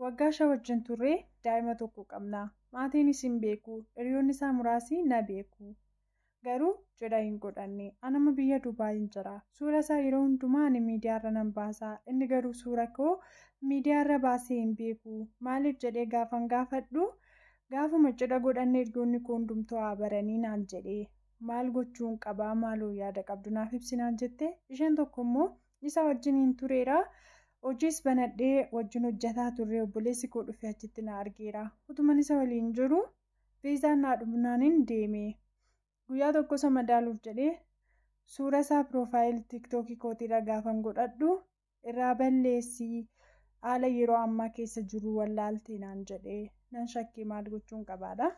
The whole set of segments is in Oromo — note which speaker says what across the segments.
Speaker 1: Waggaa 5 wajjin turree daa'ima tokko qabna. Maatiin isin beeku, hiriyoonni isaa muraasni na beeku. Garuu cidha hin godhanne. Anama biyya Dubaayin jira. Suura isaa yeroo hundumaa ani miidiyaarra nan baasa. Inni garuu suura koo miidiyaarra baasee hin beeku. Maaliif jedhee gaafan gaafadhu, gaafuma cidha godhanne hiriyoonni koo hundumtuu haa baranii naan jedhee. Maal gochuun qabaa, maaloo yaada qabdu naaf ibsi naan jette. Isheen tokko immoo isa wajjin hin tureera. Hojiis banadhee wajjin hojjetaa turre, obboleessi koo dhufee achitti na argeera. Utuman isa waliin jiru viizaan naa dhumnaanin deeme. Guyyaa tokko isa madaaluuf jedhee suura isaa profile TikTokii kootiirra gaafan godhadhu, irraa balleessii, haala yeroo ammaa keessa jiru wallaaltee naan jedhee, nan shakkii, maal gochuun qabaadha.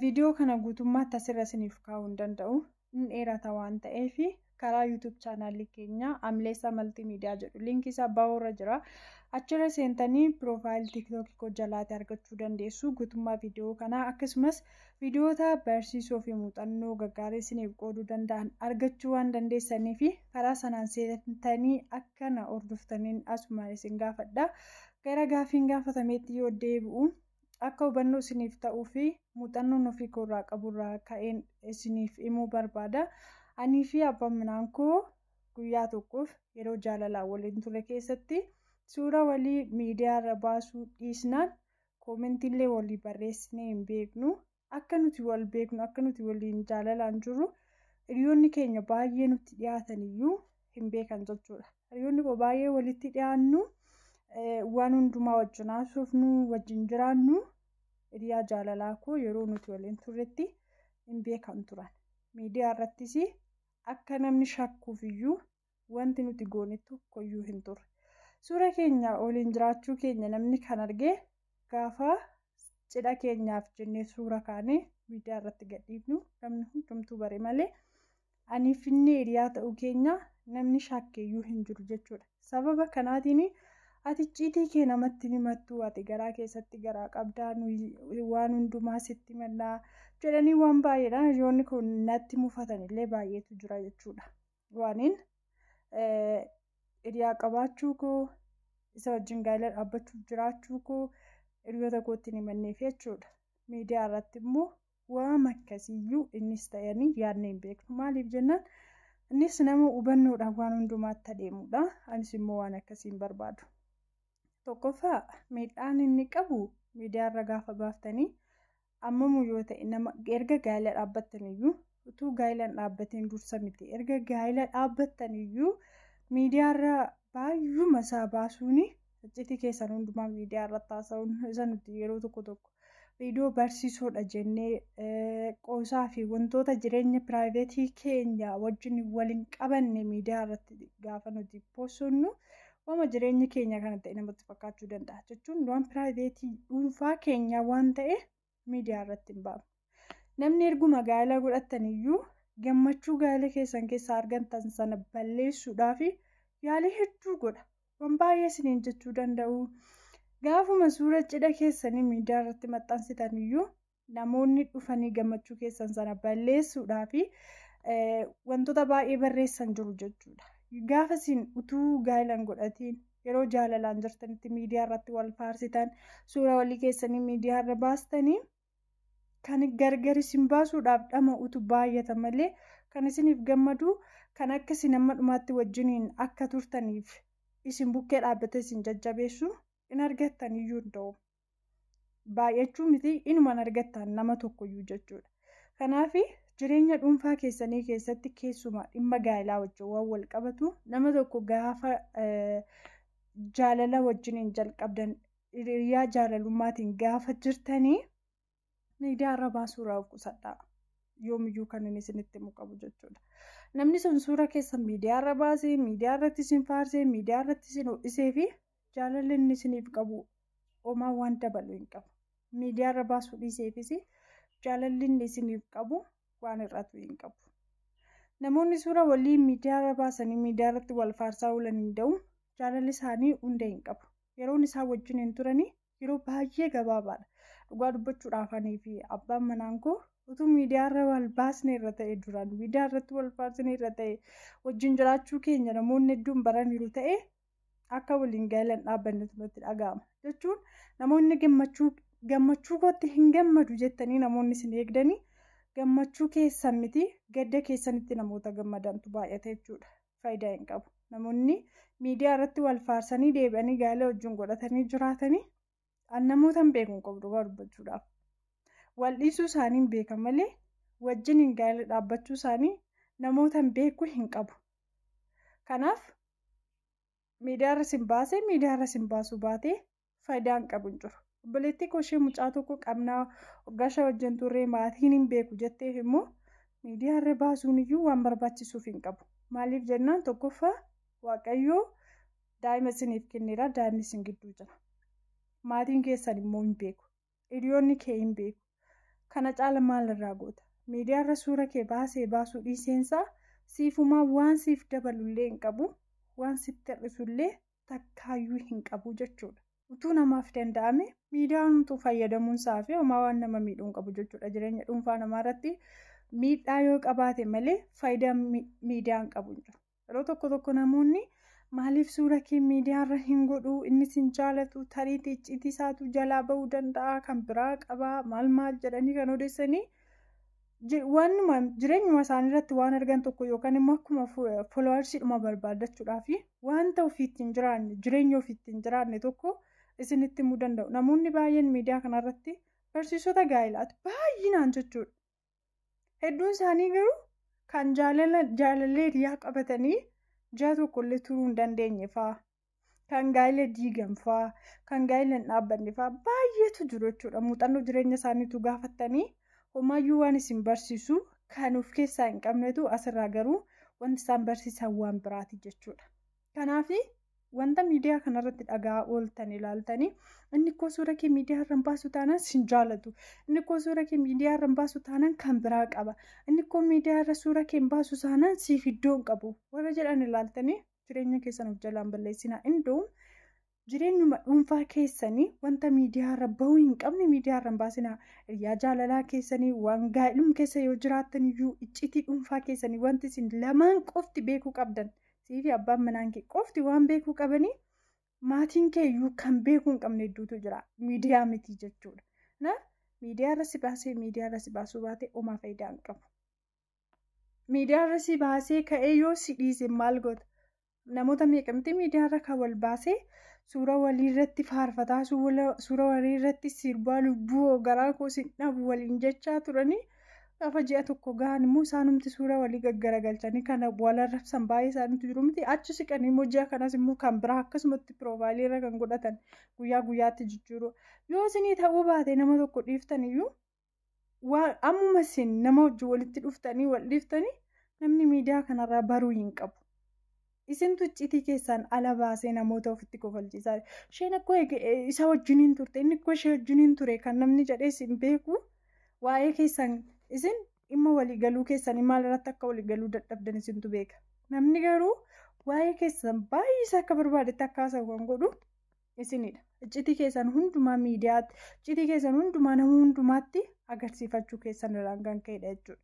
Speaker 1: Viidiyoo kana guutummaatti asirra isiniif kaa'uu hin danda'u. Inni dheerata waan ta'eef karaa YouTube channelii keenya Amleessaa Multimedia jedhu linkii isaa baa'uurra jira. Achirra seentanii profile TikTokii koo jalaatti argachuu dandeessu guutummaa viidiyoo kanaa, akkasumas viidiyoota barsiisoo fi muuxannoo gaggaarii isiniif qooduu danda'an argachuu waan dandeessanii fi karaa sanaan seentanii akka na hordoftaniin asumaan isin gaafadha. Gara gaaffiin gaafatameetti yoo deebi'u, akka hubannoo isiniif ta'uu fi muuxannoon ofii koorraa qaburraa ka'een isiniif himuu barbaada. Anii fi abbaan manaan koo guyyaa tokkoof yeroo jaalalaan waliin ture keessatti suura walii miidiyaarra baasuu dhiisnaan commentiillee walii barreessinee hin beeknu. Akka nuti wal beeknu, akka nuti waliin jaalalaan jirru hiriyoonni keenya baay'ee nutti dhiyaatan iyyuu hin beekan jechuudha. Hiriyoonni koo baay'ee walitti dhiyaannu, waan hundumaa wajjin haasofnu, wajjin jiraannu, hiriyaa jaalalaa koo yeroo nuti waliin turretti hin beekan turan. Miidiyaa irrattis akka namni shakkuuf iyyuu wanti nuti goone tokkoyyuu hin turre. Suura keenya waliin jiraachuu keenya namni kan arge gaafa cidha keenyaaf jennee suura kaanee miidiyaa irratti gadhiifnu namni hundumtuu bare malee, aniif inni hiriyaa ta'uu keenya namni shakkeeyyuu hin jiru jechuudha. Sababa kanaatiin ati icciitii kee namatti himattu, ati garaa keessatti garaa qabdaa, waan hundumaa sitti mannaa jedhanii waan baay'eedhaan hiriyoonni kun natti mufatan illee baay'eetu jira jechuudha. Waaniin hiriyaa qabaachuu koo, isa wajjin gaa'ela dhaabbachuuf jiraachuu koo hiriyoota kootti hin himanneef jechuudha. Miidiyaa irratti immoo waan akkasiiyyuu innis ta'anii yaadne hin beeknu. Maaliif jennaan, innis nama hubannoodhaan waan hundumaatti adeemudha. Anis immoo waan akkasii hin barbaadu. Tokkoffaa, miidhaan inni qabu miidiyaarra gaafa baaftanii ammamuu yoo ta'e nama erga gaa'ela dhaabbattaniyyuu, utuu gaa'ela hin dhaabbatiin dursa miti, erga gaa'ela dhaabbattaniyyuu miidiyaarra baay'uma isaa baasuun, icciitii keessan hundumaa miidiyaa irratti haasa'uun, isa nuti yeroo tokko tokko viidiyoo barsiisoodha jennee qoosaa fi wantoota jireenya private keenya wajjin waliin qabanne miidiyaa irratti gaafa nuti postonnu, waama jireenya keenya kana ta'e namatti fakkaachuu danda'a jechuun waan private dhuunfaa keenya waan ta'e miidiyaa irratti hin baafnu. Namni erguma gaa'ela godhattaniyyuu gammachuu gaa'ela keessan keessaa argattan sana balleessuudhaaf yaalii hedduu godha. Waan baay'ee isiniin jechuu danda'u. Gaafuma suura cidha keessanii miidiyaa irratti maxxansitan iyyuu namoonni dhufanii gammachuu keessan sana balleessuudhaaf wantoota baay'ee barreessan jiru jechuudha. Gaafa isin utuu gaa'ela hin godhatiin yeroo jaalalaan jirtanitti miidiyaa irratti wal faarsitan, suura walii keessanii miidiyaa irra baastanii, kan gargar isin baasuudhaaf dhama'utu baay'ata malee kan isiniif gammadu, kan akka isin amma dhumaatti wajjiniin akka turtaniif isin bukkee dhaabbatee isin jajjabeessu in argattan iyyuu hin ta'u. Baay'achuu miti, inuman argattan nama tokkoyyuu jechuudha. Kanaaf jireenya dhuunfaa keessanii keessatti, keessumaa dhimma gaa'elaa wajjin waan wal qabatu, nama tokko gaafa jaalala wajjiniin jalqabdan, hiriyaa jaalalummaatiin gaafa jirtanii, miidiyaa irra baasuurraa of qusadhaa. Yoomiyyuu kan inni isinitti himu qabu jechuudha. Namni sun suura keessan miidiyaa irra baasee, miidiyaa irratti isin faarsee, miidiyaa irratti isin ho'isee fi jaalalli inni isiniif qabu homaa waan dabalu hin qabu. Miidiyaa irra baasuu dhiiseefis jaalalli inni isiniif qabu waan hir'atu hin qabu. Namoonni suura walii miidiyaa irra baasanii miidiyaa irratti wal faarsaa oolan hin da'u. Jaalalli isaanii hundee hin qabu. Yeroon isaan wajjin hin turanii yeroo baay'ee gabaabaadha. Dhugaa dubbachuudhaaf, anii fi abbaan manaan koo utuu miidiyaa irra wal baasne irra ta'e, duraan miidiyaa irratti wal faarsine irra ta'e, wajjin jiraachuu keenya namoonni hedduun baraniiru ta'e, Akka waliin gaa'ela hin dhaabbannetu natti dhaga'ama. Jechuun namoonni gammachuu kootti hin gammadu jettanii namoonni isin eegdanii gammachuu keessan miti gadda keessanitti namoota gammadantu baay'ata jechuudha. Faayidaa hin qabu. Namoonni miidiyaa irratti wal faarsanii deebi'anii gaa'ela wajjin godhatanii jiraatanii namoota hin beeku hin qabu dhugaa dubbachuudhaaf. Wal dhiisuu isaanii hin beekan malee wajjin hin gaa'ela dhaabbachuu isaanii namoota hin beeku hin qabu. Kanaaf miidiyaarra sin baasee miidiyaarra sin baasuu baatee faayidaa hin qabu hin jiru. Obboleettii koo ishee mucaa tokko qabnaa waggaa wajjin turree maatiin hin beeku jetteef immoo miidiyaarra baasuun iyyuu waan barbaachisuuf hin qabu. Maaliif jennaan tokkoffaa Waaqayyoo daa'ima isiniif kenneera, daa'imni isin gidduu jira. Maatiin keessan immoo hin beeku. Hiriyoonni kee hin beeku. Kana caala maalirraa goota? Miidiyaarra suura kee baasee baasuu dhiiseensaa siifumaa waan siif dabalullee hin qabu, waan sitti hir'isullee takkaayyuu hin qabu jechuudha. Utuu namaaf danda'ame miidiyaan utuu fayyadamuun isaa fi homaa waan nama miidhuu hin qabu jechuudha. Jireenya dhuunfaa namaa irratti miidhaa yoo qabaate malee faayidaa miidiyaan qabu hin jiru. Yeroo tokko tokko namoonni maaliif suura kee miidiyaarra hin godhuu, inni sin jaalatu, tarii icciitii isaatu jalaa bahuu danda'a, kan biraa qabaa, maal maal jedhanii kan odeessanii waanuma jireenyuma isaanii irratti waan argan tokko yookaan immoo akkuma followersiidhuma barbaadachuudhaaf wanta ofiitti hin jiraanne, jireenya ofiitti hin jiraanne tokko isinitti himuu danda'u. Namoonni baay'een miidiyaa kanarratti barsiisota gaa'ilaati baay'inaan jechuudha. Hedduun isaanii garuu kan jaalallee hiriyaa qabatanii ji'a tokkollee turuu hin dandeenye fa'aa, kan gaa'ela diigan fa'aa, kan gaa'ela hin dhaabbanne fa'aa baay'eetu jiru jechuudha. Muuxannoo jireenya isaaniitu gaafattanii homaayyuu waan isin barsiisu kan of keessaa hin qabnetu asirraa garuu wanti isaan barsiisan waan biraati jechuudha. Kanaaf wanta miidiyaa kanarratti dhagaa ooltan ilaaltanii inni koo suura kee miidiyaa irra hin baasu taanaan sin jaalatu, inni koo suura kee miidiyaa irra hin baasu taanaan kan biraa qaba, inni koo miidiyaa irra suura kee hin baasu taanaan siif iddoo hin qabu warra jedhan ilaaltanii jireenya keessan of jalaan balleessinaa. Indoom jireenyuma dhuunfaa keessanii wanta miidiyaa irra bahuu hin qabne miidiyaa irra hin baasinaa. Hiriyaa jaalalaa keessanii waan gaa'ilum keessa yoo jiraattan iyyuu icciitii dhuunfaa keessanii wanti isin lamaan qofti beekuu qabdan, siifi abbaan manaan kee qofti waan beekuu qabanii, maatiin kee iyyuu kan beekuu hin qabne hedduutu jira, miidiyaa miti jechuudha. Kanaaf miidiyaa irra si baasee miidiyaa irra si baasuu baate homaa faayidaa hin qabu. Miidiyaa irra si baasee ka'ee yoo si dhiise maal goota? Namoota meeqamti miidiyaa irra kan wal baasee suura walii irratti faarfataa, suura walii irratti sirbaa, lubbuu garaa koo sin dhabu waliin jechaa turanii gaafa ji'a tokko gahan immoo isaanumti suura walii gaggaragalchanii kana wal arrabsan baay'ee isaaniitu jiru miti. Achi siqanii immoo ji'a kanas immoo kan biraa akkasumatti profile irra kan godhatan guyyaa guyyaatti jijjiiru. Yoo isinii ta'uu baate nama tokko dhiiftan iyyuu ammuma isin nama wajjin walitti dhuftanii wal dhiiftanii namni miidiyaa kanarraa baruu hin qabu. Isintu icciitii keessaan ala baasee namoota ofitti kofalchiisaa. Isheen akkoo isa wajjiniin turte, inni akkoo ishee wajjiniin ture kan namni jedhee isin beeku waa'ee keessan isin dhimma waliigaluu keessanii maal irratti akka waliigaluu dadhabdan isintu beeka. Namni garuu waa'ee keessan baay'ee akka barbaadetti akka haasa'u kan godhu isinidha. Icciitii keessan hundumaa miidiyaatti, icciitii keessan hundumaa nama hundumaatti agarsiifachuu keessan irraan kan ka'edha jechuudha.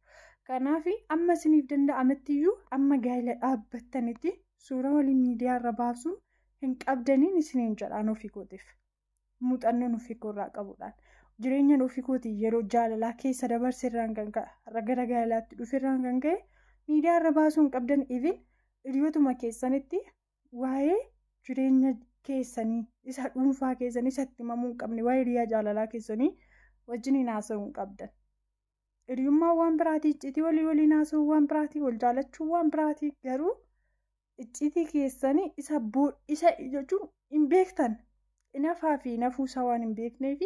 Speaker 1: Kanaaf amma isiniif danda'ametti iyyuu amma gaa'ela dhaabbattanitti suura waliin miidiyaa irra baasuu hin qabdaniin isiniin jedhaan ofii kootiif. Muuxannoon ofii koorraa qabuudhaan. Jireenyaan ofii kootii yeroo jaalalaa keessa dabarse irraan kan ka'e, gara gaa'elaatti dhufe irraan kan ka'e miidiyaa irra baasuu hin qabdan. Even hiriyootuma keessanitti waa'ee jireenya keessanii isa dhuunfaa keessanii isatti himamuu hin qabne, waa'ee hiriyaa jaalalaa keessanii wajjiniin haasa'uu hin qabdan. Hiriyummaa waan biraatii, icciitii walii waliin haasa'uu waan biraatii, wal jaalachuu waan biraatii, garuu icciitii keessanii isa jechuun hin beektan nafaa fi nafuusaa waan hin beekneef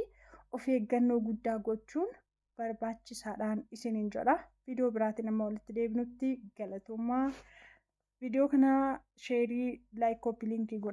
Speaker 1: of eeggannoo guddaa gochuun barbaachisaadhaan isiniin jedha. Viidiyoo biraatiin amma walitti deebinutti galatoomaa. Viidiyoo kana share, like, copy link godha.